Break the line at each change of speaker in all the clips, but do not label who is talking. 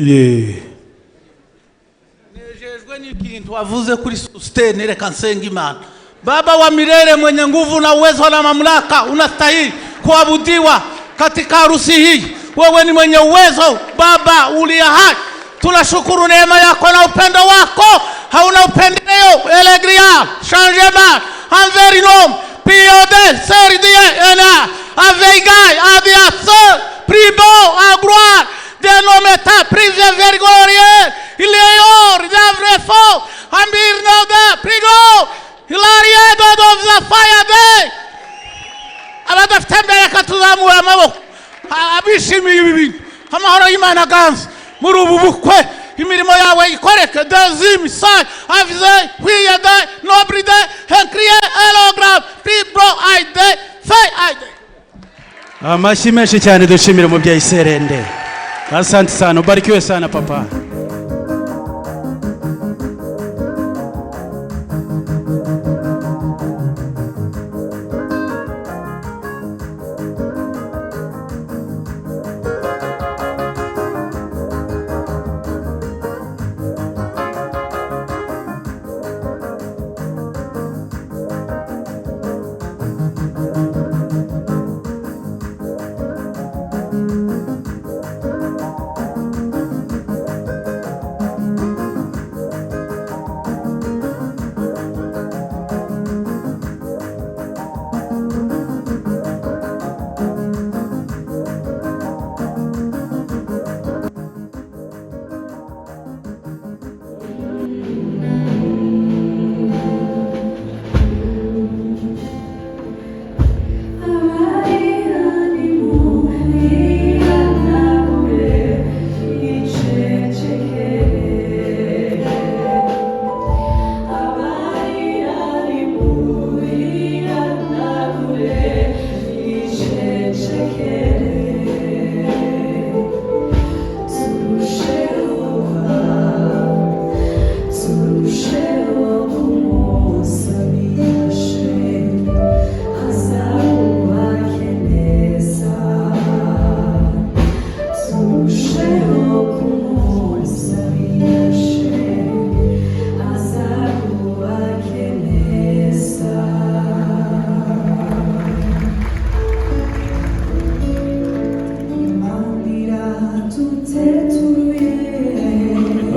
Ye.
Nejejwe n'ikintu wavuze kuri Sustene. Reka nsenga Imana. Baba wa milele, mwenye nguvu na uwezo na mamlaka, unastahili kuabudiwa katika harusi hii. Wewe ni mwenye uwezo, Baba uliye hai. Tunashukuru neema yako na upendo wako hauna upendeleo. Elegria changement envers l'homme piode serdie ena aveigai adiaso pribo a gloire de nometa prive vergorie ileor davrefo ambirnoda prigo hilarie dodovzafayade. Abadafite mbere, reka tuzamure amaboko. Abishimiye ibi bintu, amahoro y'Imana aganze muri ubu bukwe, imirimo yawe ikoreke. Dezimi sa avize hwiyede nobride henkriye elogram pribro aide fe aide.
Amashyi menshi cyane, dushimire umubyeyi Serende. Asante sana, ubarikiwe sana, papa.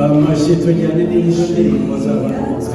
Amashyi, tujyane n'izo ndirimbo z'abantu.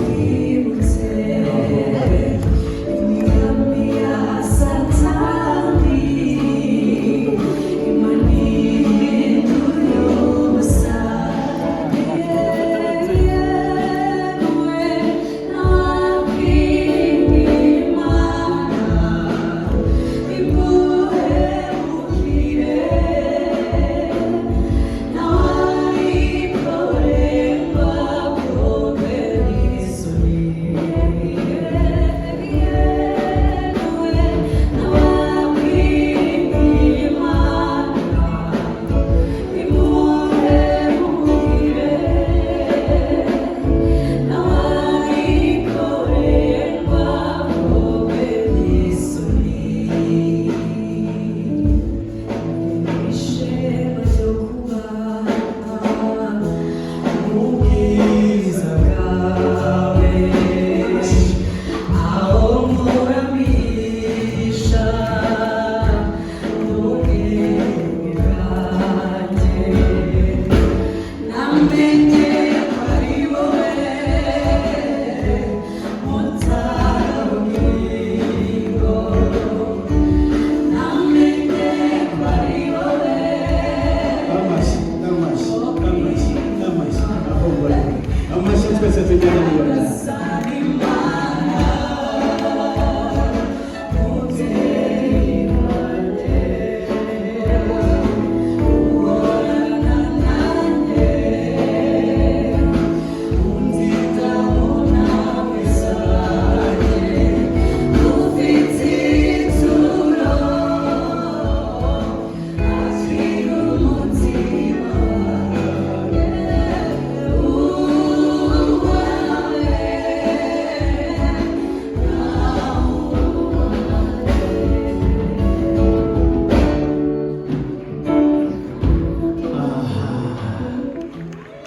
Amashyi, amashyi, amashyi, amashyi! Aho bari, amashyi, twese tujyane n'iyo njyana.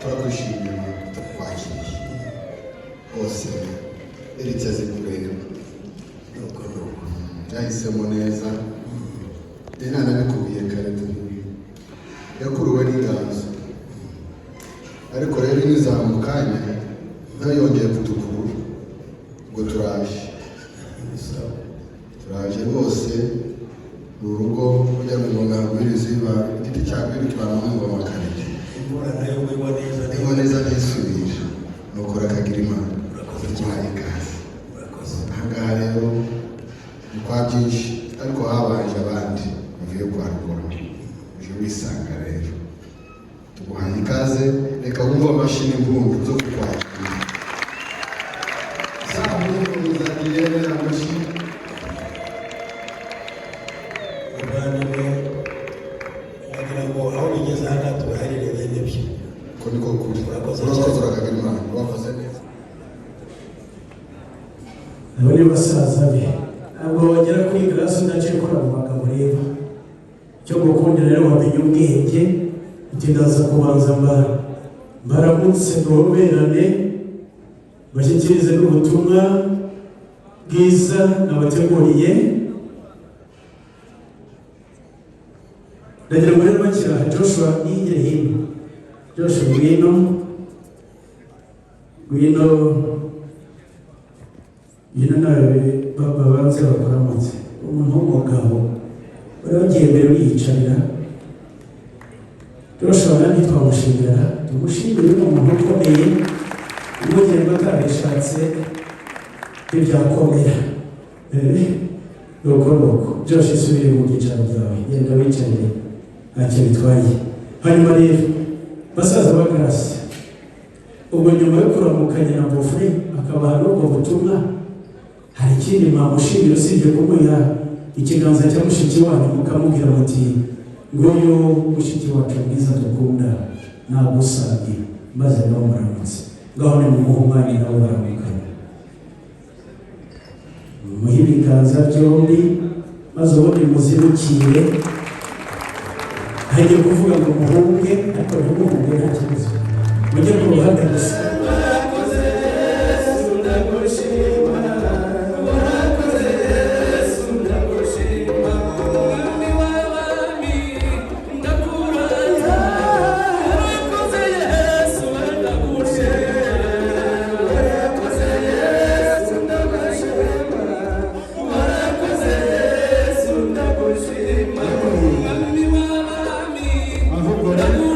Turakwishimiye, tukwakiriye hose. Eric azi kureba.
Nuko nuko.
Yahisemo neza. Rero nabikubwiye kare, yakuruwe n'inganzo, ariko rero inyuze mu kanya nayo yongeye kudukurura ngo turaje, turaje rwose. Ni urugo ujya mu ngoma yagwiriza, igiti cyagwira utwana mu ngoma kabiri.
Imvura nayo igwa neza.
Igwa neza ntisubira, nuko urakagira Imana.
Urakoze.
Tuguhaye ikaze.
Urakoze.
Ahangaha rero ni kwa byinshi, ariko habanje abandi bavuye kwa ruguru, uje wisanga. Rero tuguhaye ikaze. Reka wumve amashyi n'impundu zo kukwakira. Saa mpundu za Diane, amashyi.
Muvandimwe, wagira ngo aho bigeze aha ngaha tubaharire bene byo.
Ko niko kuri.
Urakoze
Urakoze.
cyane.
Urakagira Imana, wakoze neza.
Abo ni basaza be. Ntabwo wagera kuri Grace udaciye kuri abo bagabo. Rero icyo gukundira rero, wamenya ubwenge uti: "Ndaza kubanza mbaramutse, duhoberane, bashyikirize n'ubutumwa bwiza nabateguriye." Ndagira ngo rero bakira Joshua yigire hino. Joshua, ngwino, ngwino, ngwino nawe babanze bakuramutse. Umuntu w'umugabo wari wagiye mbere uriyicarira. Joshua nawe ntitwamushimira, tumushimire, ni umuntu ukomeye. Umugeni batabishatse ntibyakomera. Nuko nuko Josh, isubire mu byicaro byawe, genda wicarire, ntacyo bitwaye. Hanyuma rero basaza ba Grace, ubwo nyuma yo kuramukanya na bofure akabaha n'ubwo butumwa, hari ikindi mwamushimira usibye kumuha ikiganza cya mushiki wanyu, mukamubwira muti: "Nguyu mushiki wacu mwiza dukunda, nagusabye," maze nawe muramutse. Ngaho ni mumuhe umwanya nawe baramukanya, mumuhe ibiganza byombi, maze ubundi muzibukire. Hagiye kuvuga ngo muhunge, ariko ntimuhunge, nta kibazo, mujye ku ruhande gusa.
Ahubwo rero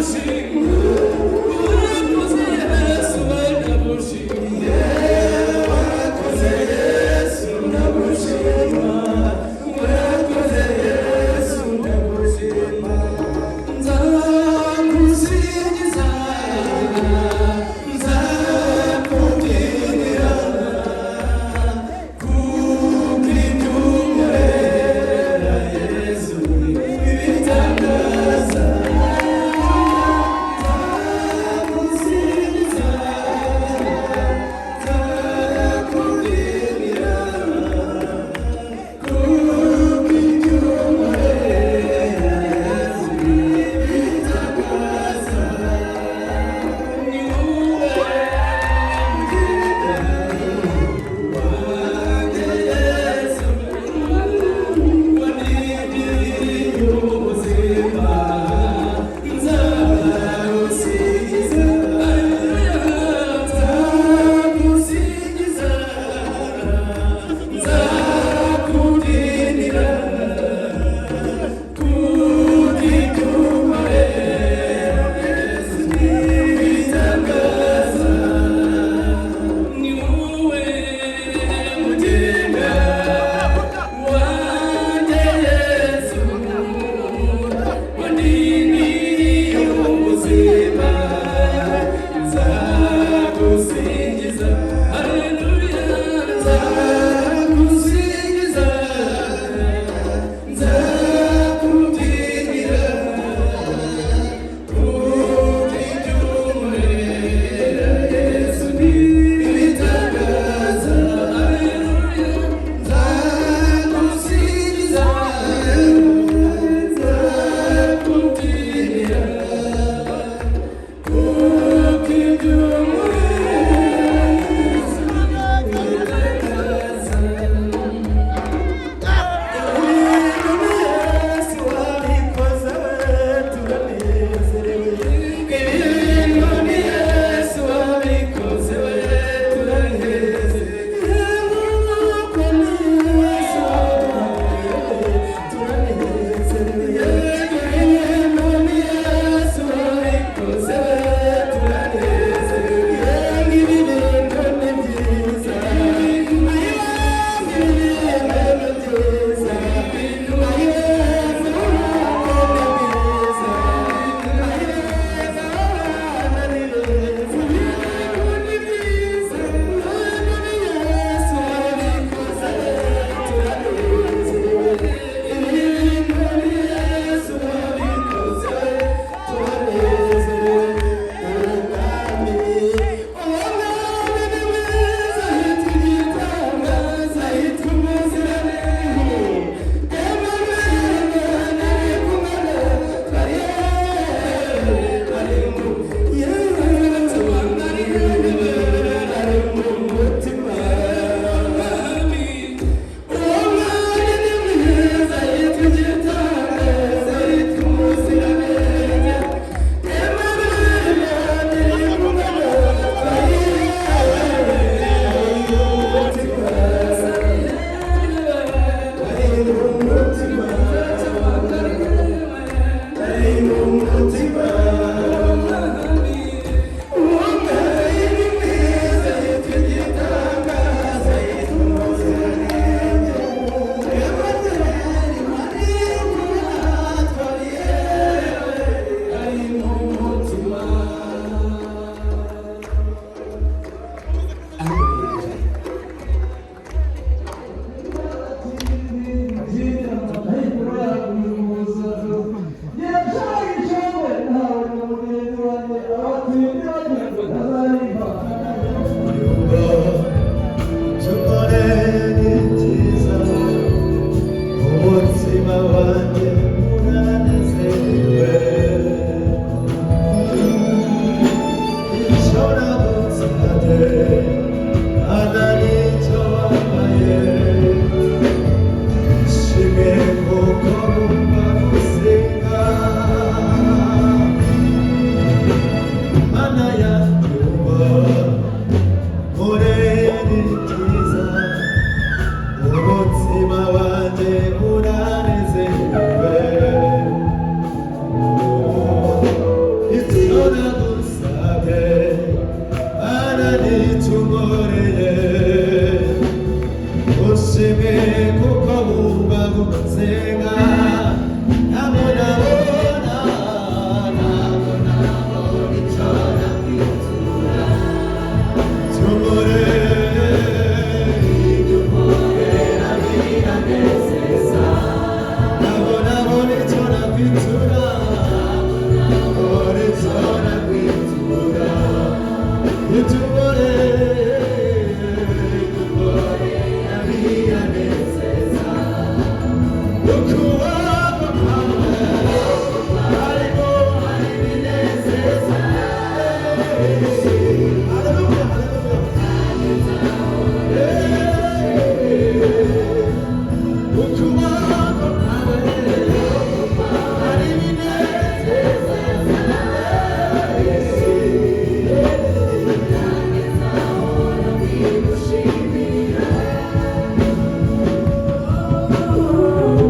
Icyo nagusabye, Mana, nicyo wampaye. Shimwe kuko wumva gusenga. Mana yanjye, unkoreye ni byiza, umutima wanjye uranezerewe. Icyo nagusabye, Mana, nicyo unkoreye. Ushime kuko wumva gusenga. Ntabwo nabona, ntabwo nabona icyo nakwitura. Icyo unkoreye, ibyo unkorera biranezeza. Ntabwo nabona icyo nakwitura, nabona icyo nakwitura. Ibyo unkoreye, ibyo unkorera biranezeza. Ukuboko kwawe harimo ibinezeza. Haleluya, haleluya. Ukuboko kwawe hari ibinezeza.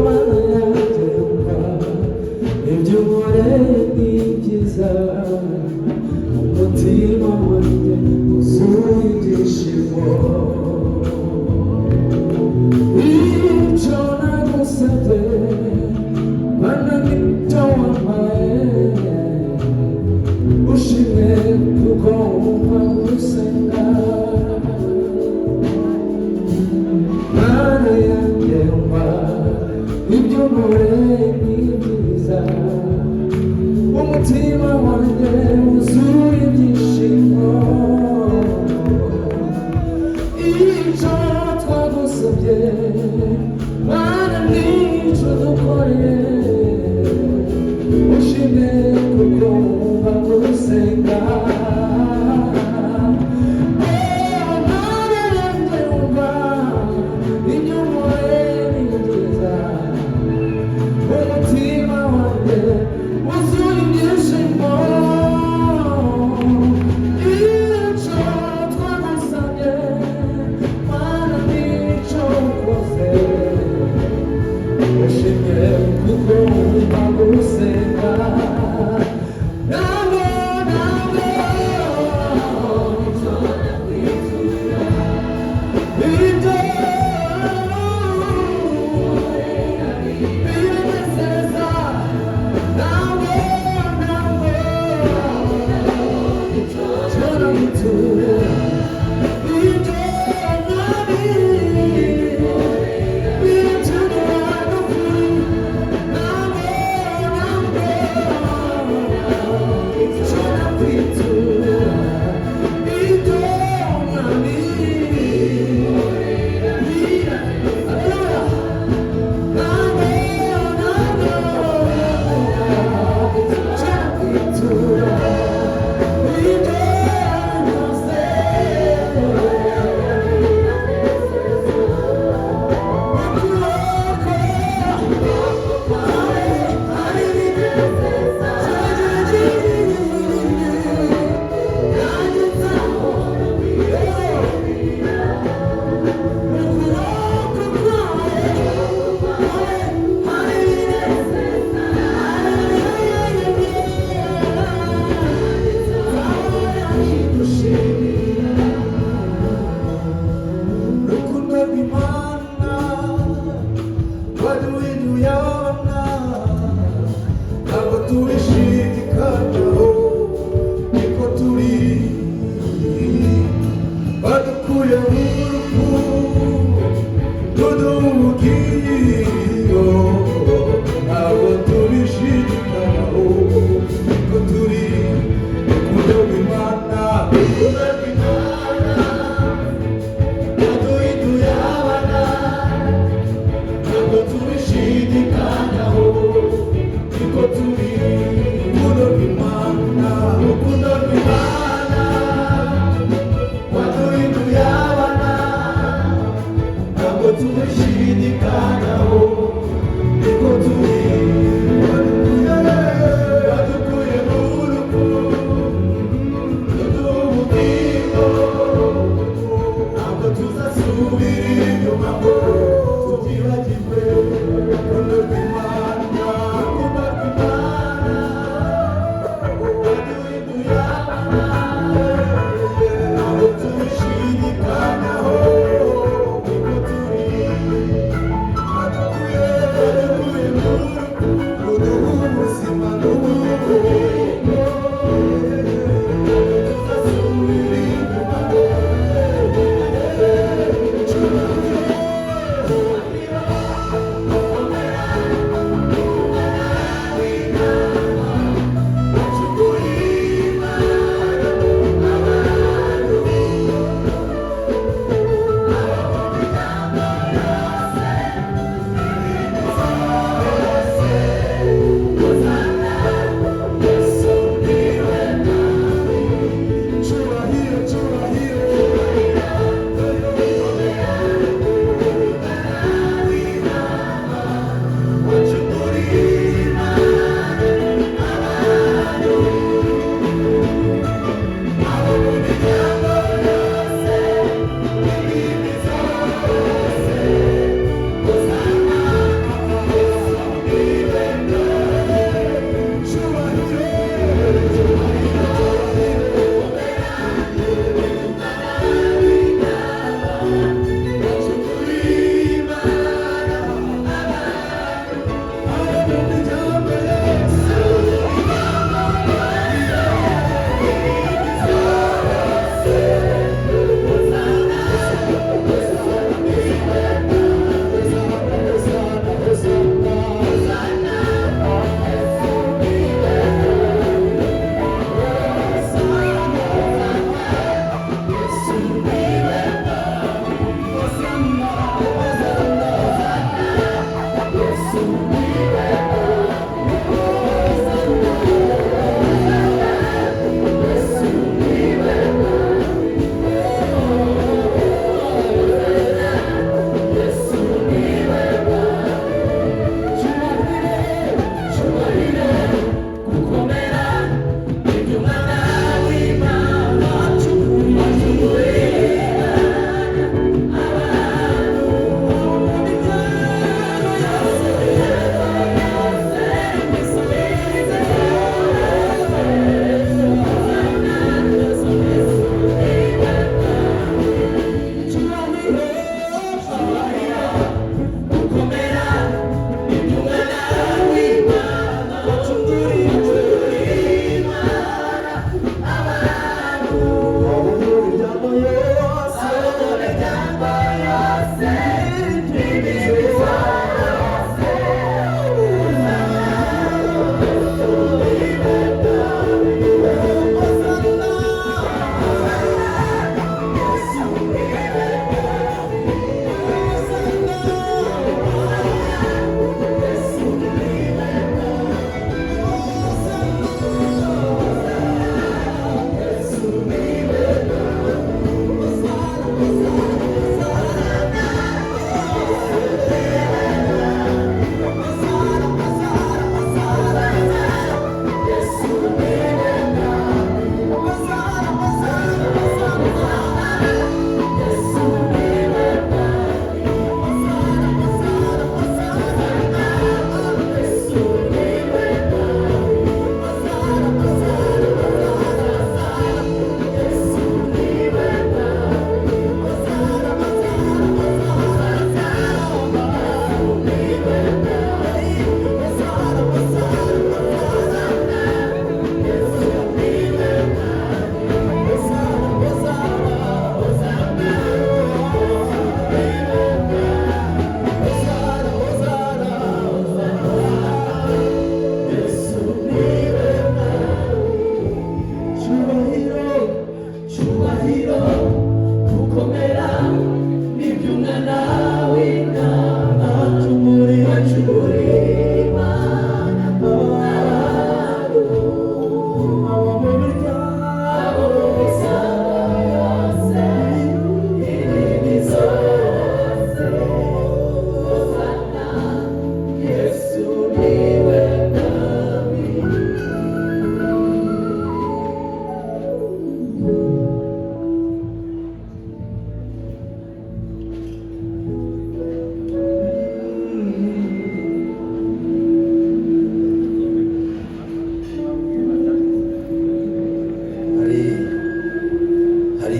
Mana yanjye, ibyo unkoreye ni byiza, umutima wanjye wuzuye ibyishimo. Icyo nagusabye, Mana, nicyo wampaye. Ushimwe kuko wumva gusenga. Mana yanjye, umva, ibyo unkoreye ni byiza, umutima wanjye wuzuye ibyishimo. Icyo twagusabye, Mana, nicyo dukoreye. Ushimwe kuko wumva gusenga. Oh, Mana yanjye, umva, ibyo unkoreye ni byiza, umutima wanjye wuzuye ibyishimo. Icyo twagusabye, Mana, nicyo ukoze. Ushimwe kuko wumva gusenga. Ntabwo ntabwo icyo nakwitura, ibyo biranezeza. Ntabwo ntabwo icyo nakwitura, ibyo nabi biratuma n'ukuri. Ntabwo ntabwo icyo nakwitura, ibyo nabi biranezeza.
Rukundo rw'Imana waduhinduye abana, ntabwo tubishidikanyaho, niko turi. Badukuye mu rupfu tuduha ubugingo, ntabwo tubishidikanyaho, niko turi. Rukundo rw'Imana, rukundo rw'Imana waduhinduye abana, ntabwo tubishidikanyaho, niko turi. Rukundo rw'Imana, rukundo rw'Imana.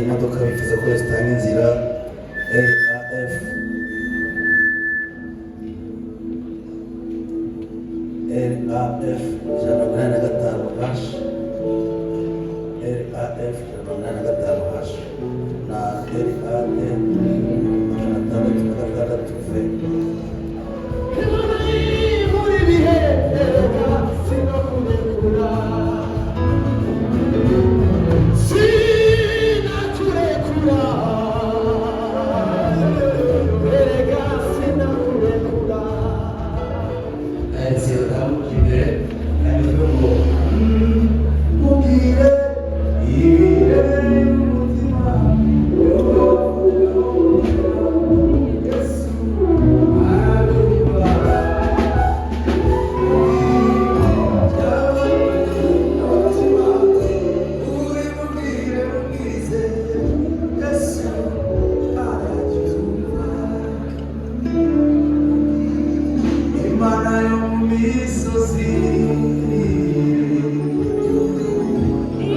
Imodoka bifuza ko zitanga inzira, RAF RAF 185 H, RAF 185 H na RAT 606 V.
Muri bihe erega sinakurekura, sinakurekura, erega sinakurekura.
Ahetse abadamu imbere, hanyuma ngo mubwire ibihe umutima. Yesu arabyumva. Uri mubwire, mubwize Yesu arabyumva. Imana yo mu misozi.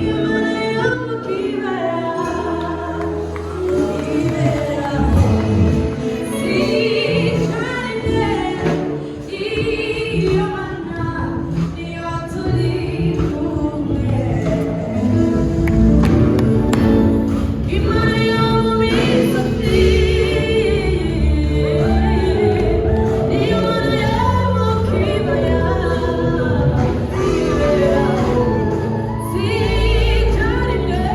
Imana yo mu kibaya iberaho, sicarire iyo mana niyo turi kumwe. Imana yo mu misozi, iyo mana yo mu kibaya iberaho, sicarire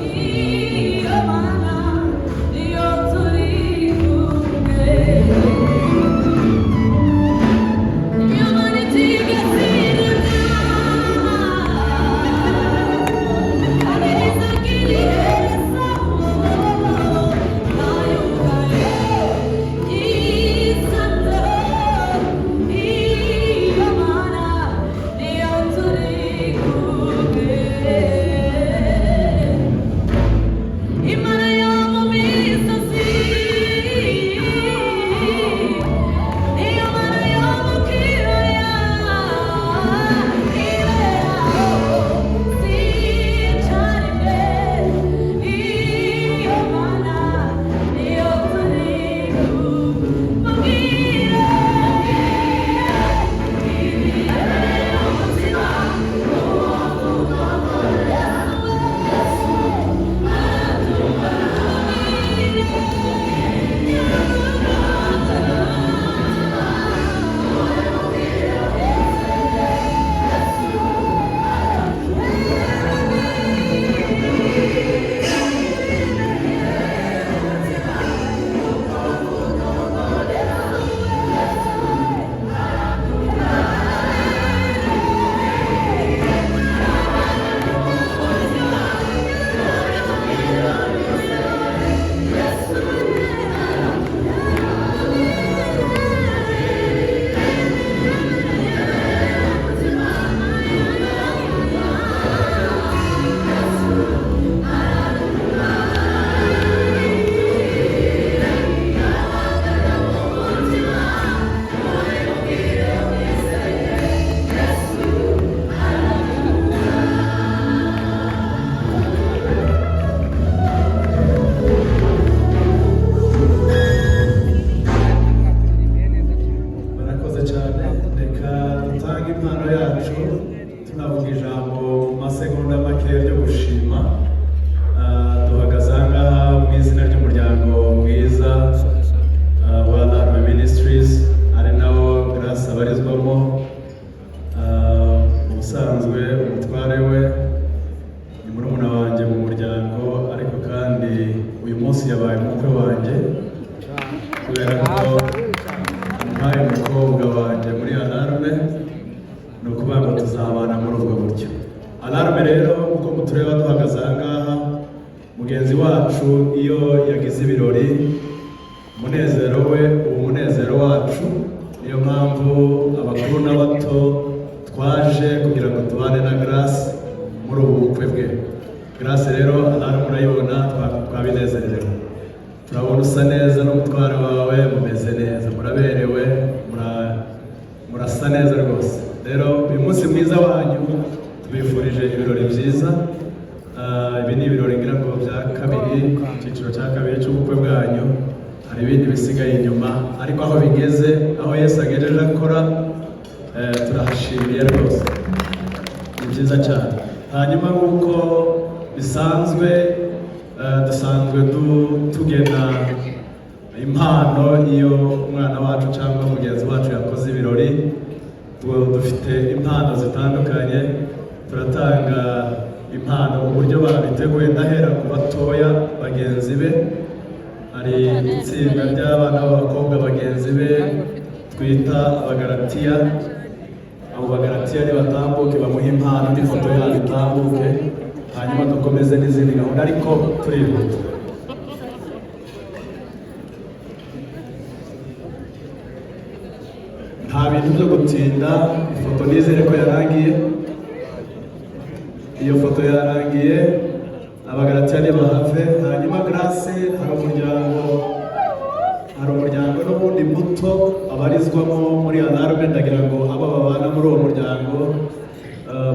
iyo mana niyo turi kumwe. Iyo mana itigeze irema, Imana yo mu misozi, iyo mana yo mu kibaya iberaho, sicarire iyo mana niyo turi kumubwira ibihe umutima.
Barakoze cyane. Reka dutange impano yacu, tunavuga ijambo mu masegonda make ryo gushima. Duhagaze aha ngaha mu izina ry'umuryango mwiza wa Alarm Ministries, ari nawo Grace abarizwamo. Ubusanzwe umutware we ni murumuna wanjye mu muryango, ariko kandi uyu munsi yabaye umukwe wanjye kubera ko mpaye umukobwa wanjye muri Alarme. Ni ukuvuga ngo tuzabana muri ubwo buryo. Alarme rero, uko mutureba duhagaze aha ngaha, mugenzi wacu iyo yagize ibirori, umunezero we uba umunezero wacu. Niyo mpamvu abakuru n'abato twaje kugira ngo tubane na Grace muri ubu bukwe bwe. Grace rero, Alarme urayibona, twabinezerewe. Turabona usa neza n'umutware wawe, mumeze neza, muraberewe, murasa neza rwose. Rero uyu munsi mwiza wanyu, tubifurije ibirori byiza. Ibi ni ibirori ngira ngo bya kabiri, icyiciro cya kabiri cy'ubukwe bwanyu. Hari ibindi bisigaye inyuma, ariko aho bigeze, aho Yesu agejeje akora, turahashimiye rwose, ni byiza cyane. Hanyuma nk'uko bisanzwe, dusanzwe tugena impano iyo umwana wacu cyangwa mugenzi wacu yakoze ibirori. Dufite impano zitandukanye, turatanga impano uburyo babiteguye. Ndahera ku batoya bagenzi be. Hari itsinda ry'abana b'abakobwa bagenzi be twita Abagaratiya. Abo Bagaratiya nibatambuke bamuhe impano n'ifoto yabo itambuke, hanyuma dukomeze n'izindi gahunda, ariko turihuta. Nta bintu byo gutinda. Ifoto nizere ko yarangiye. Iyo foto yarangiye, Abagaratiya ntibahave. Hanyuma Grace, hari umuryango n'ubundi muto abarizwamo muri Alarme. Ndagira ngo abo babana muri uwo muryango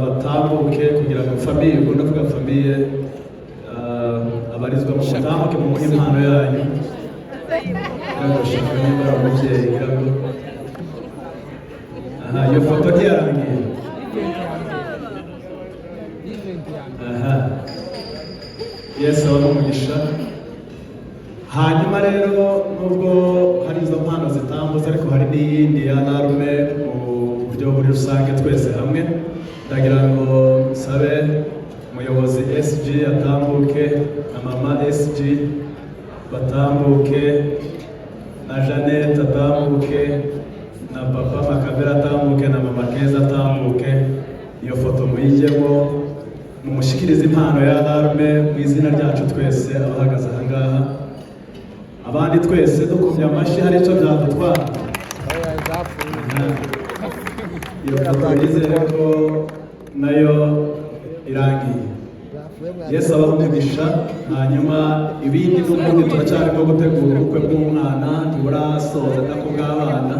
batambuke kugira ngo famille, ubwo ndavuga famille abarizwamo, mutambuke mumuhe impano yanyu. Ngira ngo shaka niba ari umubyeyi, ngira ngo aha iyo foto ntiyarangiye. Aha, Yesu abahe umugisha. Hanyuma rero, nubwo hari izo mpano zitambutse, ariko hari n'iyindi ya Alarme mu buryo muri rusange twese hamwe. Ndagira ngo nsabe umuyobozi SG atambuke, na mama SG batambuke, na Jeannette atambuke, na papa Makabera atambuke, na mama Keza atambuke. Iyo foto muyijyemo, mumushyikirize impano ya Alarme mu izina ryacu twese abahagaze aha ngaha. Abandi twese dukomye amashyi, hari icyo byadutwara? Iyo foto nizere ko nayo irangiye. Yesu abahe umugisha. Hanyuma ibindi n'ubundi turacyarimo gutegura ubukwe bw'umwana, ntiburasoza, nako bw'abana.